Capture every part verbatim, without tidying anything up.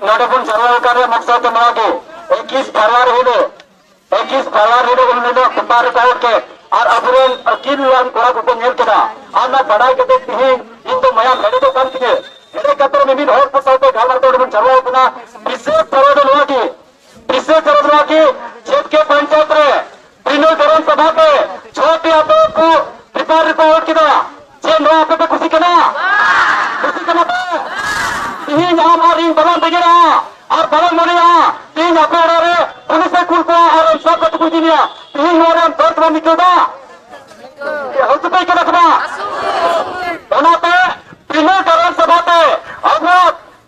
ᱱᱚᱰᱮ ᱵᱚᱱ ᱡᱟᱨᱣᱟ ᱟᱠᱟᱱ ᱨᱮᱭᱟᱜ ᱢᱚᱠᱥᱚᱫ ᱫᱚ ᱱᱚᱣᱟ ᱜᱮ, ᱮᱠᱤᱥ ᱯᱷᱮᱵᱽᱨᱩᱣᱟᱨᱤ ᱦᱤᱞᱳᱜ, ᱮᱠᱤᱥ ᱯᱷᱮᱵᱽᱨᱩᱣᱟᱨᱤ ᱦᱤᱞᱳᱜ ᱩᱱ ᱦᱤᱞᱳᱜ ᱯᱮᱯᱟᱨ ᱨᱮᱠᱚ ᱚᱞ ᱠᱮᱫ, ᱟᱨ ᱟᱵᱚᱨᱮᱱ ᱟᱹᱠᱤᱞ ᱟᱱ ᱠᱚᱲᱟ ᱠᱚᱠᱚ ᱧᱮᱞ ᱠᱮᱫᱟ, ᱟᱨ ᱚᱱᱟ ᱵᱟᱰᱟᱭ ᱠᱟᱛᱮ ᱛᱤᱦᱤᱧ ᱤᱧ ᱫᱚ ᱢᱟᱭᱟᱢ ᱦᱮᱰᱮᱡᱚᱜ ᱠᱟᱱ ᱛᱤᱧᱟᱹ᱾ ᱦᱮᱰᱮᱡ ᱠᱟᱛᱮ ᱢᱤᱢᱤᱫ ᱦᱚᱲ ᱠᱚ ᱥᱟᱶᱛᱮ ᱜᱟᱞᱢᱟᱨᱟᱣ ᱠᱟᱛᱮ ᱚᱸᱰᱮ ᱵᱚᱱ ᱡᱟᱨᱣᱟ ᱟᱠᱟᱱᱟ᱾ ᱵᱤᱥᱮᱥ ᱠᱟᱨᱚᱱ ᱫᱚ ᱱᱚᱣᱟ ᱜᱮ, ᱵᱤᱥᱮᱥ ᱠᱟᱨᱚᱱ ᱱᱚᱣᱟ ᱜᱮ, ᱡᱮ ᱠᱮ ᱯᱚᱧᱪᱟᱭᱮᱛ ᱨᱮ ᱛᱤᱨᱱᱚᱢᱩᱞ ᱜᱨᱟᱢ ᱥᱚᱵᱷᱟ ᱛᱮ ᱪᱷᱚᱴᱤ ᱟᱛᱳ ᱠᱚ ᱯᱮᱯᱟᱨ ᱨᱮᱠᱚ ᱚᱞ ᱠᱮᱫᱟ᱾ ᱪᱮᱫ ᱱᱚᱣᱟ ᱟᱯᱮ ᱯᱮ ᱠᱩᱥᱤ ᱠᱟᱱᱟ? ᱠᱩᱥᱤ ᱠᱟᱱᱟ ᱯᱮ? ᱛᱤᱦᱤᱧ ᱟᱢ ᱟᱨ ᱤᱧ ᱵᱟᱵᱚᱱ ᱵᱮᱸᱜᱮᱫᱼᱟ ᱟᱨ ᱵᱟᱵᱚᱱ ᱢᱚᱱᱮᱭᱟ ᱛᱤᱦᱤᱧ ᱟᱯᱮ ᱚᱲᱟᱜ ᱨᱮ ᱯᱩᱞᱤᱥ ᱮ ᱠᱩᱞ ᱠᱚᱣᱟ ᱟᱨ ᱟᱢ ᱥᱟᱵ ᱠᱟᱛᱮ ᱠᱚ ᱤᱫᱤ ᱢᱮᱭᱟ᱾ ᱛᱤᱦᱤᱧ ᱱᱚᱣᱟ ᱨᱮᱭᱟᱜ ᱫᱚᱨᱫ ᱵᱚᱱ ᱟᱹᱭᱠᱟᱹᱣ ᱮᱫᱟ᱾ ᱦᱟᱹᱥᱩ ᱯᱮ ᱟᱹᱭᱠᱟᱹᱣ ᱮᱫᱟ ᱥᱮ ᱵᱟᱝ? ᱚᱱᱟᱛᱮ ᱛᱤᱨᱱᱚᱢᱩᱞ ᱜᱨᱟᱢ ᱥᱚᱵᱷᱟ ᱛᱮ ᱟᱵᱚ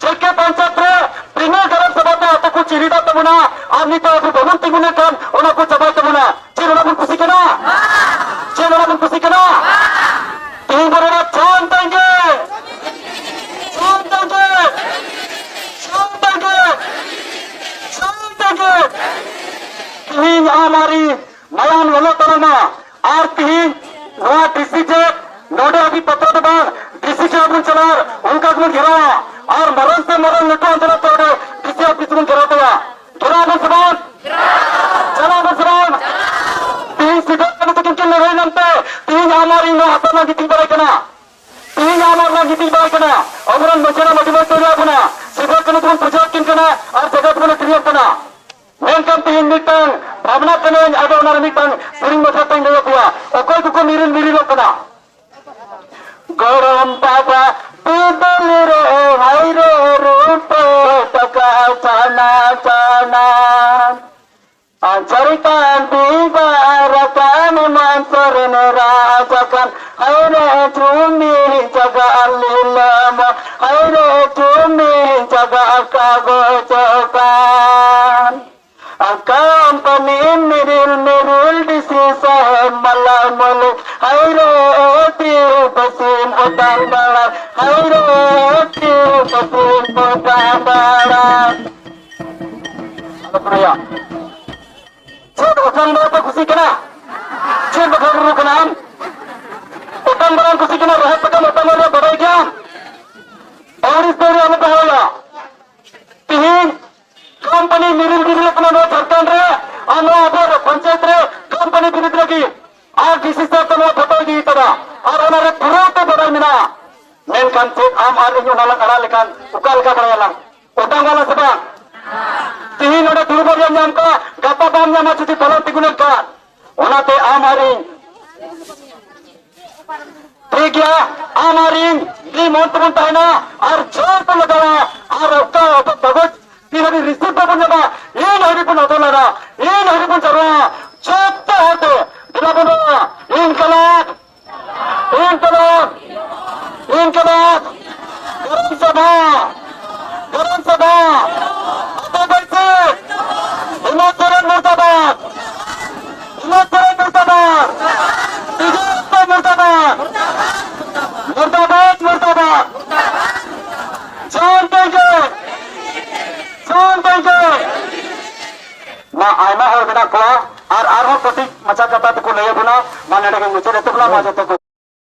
ᱡᱮ ᱠᱮ ᱯᱚᱧᱪᱟᱭᱮᱛ ᱨᱮ ᱛᱤᱨᱱᱚᱢᱩᱞ ᱜᱨᱟᱢ ᱥᱚᱵᱷᱟ ᱛᱮ ᱟᱛᱳ ᱠᱚ ᱪᱤᱱᱦᱟᱹ ᱛᱟᱵᱚᱱᱟ, ᱟᱨ ᱱᱤᱛᱚᱜ ᱟᱵᱚ ᱵᱟᱵᱚᱱ ᱛᱤᱸᱜᱩ ᱞᱮᱱᱠᱷᱟᱱ ᱚᱱᱟ ᱠᱚ ᱪᱟᱵᱟᱭ ᱛᱟᱵᱚᱱᱟ᱾ ᱪᱮᱫ ᱚᱱᱟ ᱵᱚᱱ ᱠᱩᱥᱤ ᱠᱟᱱᱟ? ᱪᱮᱫ ᱚᱱᱟ ᱵᱚᱱ ᱠᱩᱥᱤ ᱠᱟᱱᱟ? ᱛᱮᱦᱮᱧ ᱵᱚᱱ ᱨᱚᱲᱟ ᱥᱟᱱᱛᱟᱲ ᱜᱮ, ᱥᱟᱱᱛᱟᱲ ᱜᱮ, ᱥᱟᱱᱛᱟᱲ ᱜᱮ, ᱥᱟᱱᱛᱟᱲ ᱜᱮ᱾ ᱛᱮᱦᱮᱧ ᱟᱢ ᱟᱨ ᱤᱧ ᱢᱟᱭᱟᱢ ᱞᱚᱞᱚ ᱛᱟᱞᱟᱝᱟ᱾ ᱟᱨ ᱛᱤᱦᱤᱧ ᱱᱚᱣᱟ ᱰᱤᱥᱤ ᱡᱮ ᱱᱚᱰᱮ ᱦᱟᱹᱵᱤᱡ ᱯᱟᱛᱟ ᱫᱚ ᱵᱟᱝ, ᱰᱤᱥᱤ ᱡᱮ ᱵᱚᱱ ᱪᱟᱞᱟᱜᱼᱟ, ᱚᱱᱠᱟ ᱜᱮᱵᱚᱱ ᱜᱷᱮᱨᱟᱣᱟ᱾ ᱟᱨ ᱢᱟᱨᱟᱝ ᱛᱮ ᱢᱟᱨᱟᱝ ᱞᱟᱹᱴᱩ ᱟᱱᱫᱳᱞᱚᱱ ᱛᱮ ᱚᱸᱰᱮ ᱰᱤᱥᱤ ᱚᱯᱷᱤᱥ ᱵᱚᱱ ᱜᱷᱮᱨᱟᱣ ᱛᱟᱭᱟ᱾ ᱪᱟᱞᱟᱜ ᱟᱵᱚᱱ ᱥᱮ ᱵᱟᱝ? ᱪᱟᱞᱟᱜ ᱟᱵᱚᱱ ᱥᱮ ᱵᱟᱝ? ᱛᱤᱦᱤᱧ ᱥᱤᱫᱩ ᱠᱟᱹᱱᱦᱩ ᱛᱟᱹᱠᱤᱱ ᱠᱤᱱ ᱞᱟᱹᱲᱦᱟᱹᱭ ᱞᱮᱱᱛᱮ ᱛᱤᱦᱤᱧ ᱟᱢ ᱟᱨ ᱤᱧ ᱱᱚᱣᱟ ᱦᱟᱥᱟ ᱨᱮᱱᱟᱜ ᱜᱤᱛᱤᱡ ᱵᱟᱲᱟᱭ ᱠᱟᱱᱟ᱾ ᱛᱤᱦᱤᱧ ᱟᱢ ᱟᱨ ᱤᱧ ᱜᱤᱛᱤᱡ ᱵᱟᱲᱟᱭ ᱠᱟᱱᱟ᱾ ᱟᱵᱚᱨᱮᱱ ᱢᱟᱹᱡᱷᱤ ᱦᱟᱲᱟᱢ ᱟᱹᱰᱤ ᱢᱚᱡᱽ ᱠᱚ ᱞᱟᱹᱭ ᱟᱵᱚᱱᱟ, ᱥᱤᱫᱩ ᱠᱟᱹᱱᱦᱩ ᱛᱮᱵᱚᱱ ᱯᱩᱡᱟᱹ ᱟᱹᱠᱤᱱ ᱠᱟᱱᱟ ᱟᱨ ᱡᱟᱭᱜᱟ ᱛᱮᱵᱚᱱ ᱟᱹᱠᱷᱨᱤᱧ ᱟᱠᱚ ᱠᱟᱱᱟ᱾ ᱢᱮᱱᱠᱷᱟᱱ ᱛᱤᱦᱤᱧ ᱢᱤᱫᱴᱟᱝ ᱵᱷᱟᱵᱽᱱᱟ ᱠᱟᱹᱱᱟᱹᱧ, ᱟᱫᱚ ᱚᱱᱟ ᱨᱮ ᱢᱤᱫᱴᱟᱝ ᱥᱮᱨᱮᱧ ᱢᱟᱪᱷᱟ ᱛᱮᱧ ᱞᱟᱹᱭ ᱟᱯᱮᱭᱟ, ᱚᱠᱚᱭ ᱠᱚᱠᱚ ᱢᱤᱨᱤᱞ ᱢᱤᱨᱤᱞᱚᱜ ᱠᱟᱱᱟ᱾ ᱜᱚᱲᱚᱢ ᱵᱟᱵᱟ ᱵᱤᱫᱟᱹᱞ ᱨᱮ ᱦᱟᱭ ᱨᱮ ᱨᱩᱯᱟᱹ ᱴᱟᱠᱟ ᱪᱟᱱᱟ ᱪᱟᱱᱟ᱾ ᱟᱨ ᱡᱷᱟᱲᱠᱷᱚᱸᱰ ᱵᱤᱵᱟᱨ ᱟᱠᱟᱱ ᱢᱟᱱ ᱥᱚᱨᱮᱱ ᱨᱟᱡᱽ ᱟᱠᱟᱱ᱾ ᱦᱟᱭ ᱨᱮ ᱡᱩᱢᱤ ᱡᱟᱜᱟ ᱞᱤᱞᱟᱹᱢ, ᱦᱟᱭ ᱨᱮ ᱡᱩᱢᱤ ᱡᱟᱜᱟ ᱠᱟᱜᱚᱡᱽ ᱟᱠᱟᱱ᱾ ᱟᱨ ᱠᱚᱢᱯᱟᱱᱤ ᱢᱤᱨᱤᱞ ᱢᱤᱨᱤᱞ ᱰᱤᱥᱤ ᱥᱟᱦᱮᱵ ᱢᱟᱞᱟ ᱢᱟᱹᱞᱤᱠ, ᱦᱟᱭ ᱨᱮ ᱟᱹᱫᱤᱵᱟᱹᱥᱤᱢ ᱚᱴᱟᱝ ᱫᱟᱲᱟ, ᱦᱟᱭ ᱨᱮ ᱟᱹᱫᱤᱵᱟᱹᱥᱤᱢ ᱚᱴᱟᱝ ᱫᱟᱲᱟ᱾ ᱟᱞᱚ ᱯᱩᱨᱟᱹᱭᱟ᱾ ᱪᱮᱫ ᱚᱴᱟᱝ ᱫᱟᱲᱟ ᱯᱮ ᱠᱩᱥᱤ ᱠᱟᱱᱟ? ᱪᱮᱫ ᱵᱟᱠᱷᱟᱱ ᱨᱩᱨᱩ ᱠᱟᱱᱟ ᱟᱢ? ᱚᱴᱟᱝ ᱫᱟᱲᱟᱢ ᱠᱩᱥᱤ ᱠᱟᱱᱟ, ᱨᱚᱦᱚᱭ ᱥᱟᱠᱟᱢ ᱚᱴᱟᱝ ᱫᱟᱲᱟ ᱵᱟᱰᱟᱭ ᱜᱮᱭᱟᱢ? ᱟᱹᱣᱨᱤ ᱥᱟᱹᱣᱨᱤ ᱟᱞᱚ ᱯᱮ ᱦᱚᱭᱟ᱾ ᱟᱨ ᱰᱤᱥᱤ ᱥᱟᱨ ᱛᱮ ᱱᱚᱣᱟ ᱯᱷᱳᱴᱳ ᱤᱫᱤ ᱠᱟᱫᱟ, ᱟᱨ ᱚᱱᱟ ᱨᱮ ᱯᱩᱨᱟᱹ ᱛᱮ ᱵᱟᱰᱟᱭ ᱢᱮᱱᱟᱜᱼᱟ᱾ ᱢᱮᱱᱠᱷᱟᱱ ᱪᱮᱫ ᱟᱢ ᱟᱨ ᱤᱧ ᱚᱱᱟ ᱞᱟᱝ ᱟᱲᱟᱜ ᱞᱮᱠᱷᱟᱱ ᱚᱠᱟ ᱞᱮᱠᱟ ᱵᱟᱲᱟᱭᱟᱞᱟᱝ? ᱚᱴᱟᱝ ᱜᱚᱫᱟ ᱥᱮ ᱵᱟᱝ? ᱛᱤᱦᱤᱧ ᱱᱚᱰᱮ ᱫᱩᱲᱩᱵ ᱨᱮᱭᱟᱜ ᱧᱟᱢ ᱠᱟᱜᱼᱟ, ᱜᱟᱯᱟ ᱵᱟᱢ ᱧᱟᱢᱟ ᱡᱩᱫᱤ ᱵᱟᱞᱟᱝ ᱛᱤᱸᱜᱩ ᱞᱮᱱᱠᱷᱟᱱ᱾ ᱚᱱᱟᱛᱮ ᱟᱢ ᱟᱨ ᱤᱧ, ᱴᱷᱤᱠ ᱜᱮᱭᱟ, ᱟᱢ ᱟᱨ ᱤᱧ ᱢᱤᱫ ᱢᱚᱱ ᱛᱮᱵᱚᱱ ᱛᱟᱦᱮᱱᱟ ᱟᱨ ᱡᱳᱨ ᱵᱚᱱ ᱞᱟᱜᱟᱣᱟ᱾ ᱟᱨ ᱚᱠᱟ ᱟᱵᱚ ᱠᱟᱜᱚᱡᱽ ᱛᱤᱱ ᱦᱟᱹᱵᱤᱡ ᱨᱤᱥᱤᱵᱷ ᱵᱟᱵᱚᱱ ᱧᱟᱢᱟ, ᱤᱱ ᱦᱟᱹᱵᱤᱡ ᱵᱚᱱ ᱟᱫᱚᱞᱟᱱᱟ, ᱤᱱ ᱦᱟᱹᱵᱤᱡ ᱵᱚᱱ ᱡᱟᱨᱣᱟ᱾ ᱡᱚᱛᱚ ᱦᱚᱲ ᱛᱮ ᱫᱮᱞᱟ ᱵᱚᱱ ᱨᱚᱲᱟ, ᱤᱱᱠᱟᱞᱟᱵ, ᱤᱱᱠᱟᱞᱟᱵ, ᱤᱱᱠᱟᱞᱟᱵ᱾ ᱜᱨᱟᱢ ᱥᱚᱵᱷᱟ, ᱜᱨᱟᱢ ᱥᱚᱵᱷᱟ᱾ ᱟᱛᱳ ᱵᱟᱹᱭᱥᱤ, ᱦᱮᱢᱚᱱᱛ ᱥᱚᱨᱮᱱ ᱢᱩᱨᱫᱟᱵᱟᱫ, ᱦᱮᱢᱚᱱᱛ ᱥᱚᱨᱮᱱ ᱢᱩᱨᱫᱟᱵᱟᱫ, ᱵᱤᱡᱚᱭ ᱦᱟᱸᱥᱫᱟ ᱢᱩᱨᱫᱟᱵᱟᱫ, ᱢᱩᱨᱫᱟᱵᱟᱫ, ᱢᱩᱨᱫᱟᱵᱟᱫ᱾ ᱥᱟᱱᱛᱟᱲ ᱜᱮ, ᱥᱟᱱᱛᱟᱲ ᱜᱮ᱾ ᱢᱟ, ᱟᱭᱢᱟ ᱦᱚᱲ ᱢᱮᱱᱟᱜ ᱠᱚᱣᱟ, ᱟᱨ ᱟᱨᱦᱚᱸ ᱠᱟᱹᱴᱤᱡ ᱢᱟᱪᱷᱟ ᱠᱟᱛᱷᱟ ᱛᱮᱠᱚ ᱞᱟᱹᱭ ᱟᱵᱚᱱᱟ᱾ ᱢᱟ, ᱱᱚᱰᱮ ᱜᱮ ᱢᱩᱪᱟᱹᱫ ᱮᱫ ᱛᱟᱵᱚᱱᱟ᱾ ᱢᱟ, ᱡᱚᱛᱚ ᱠᱚ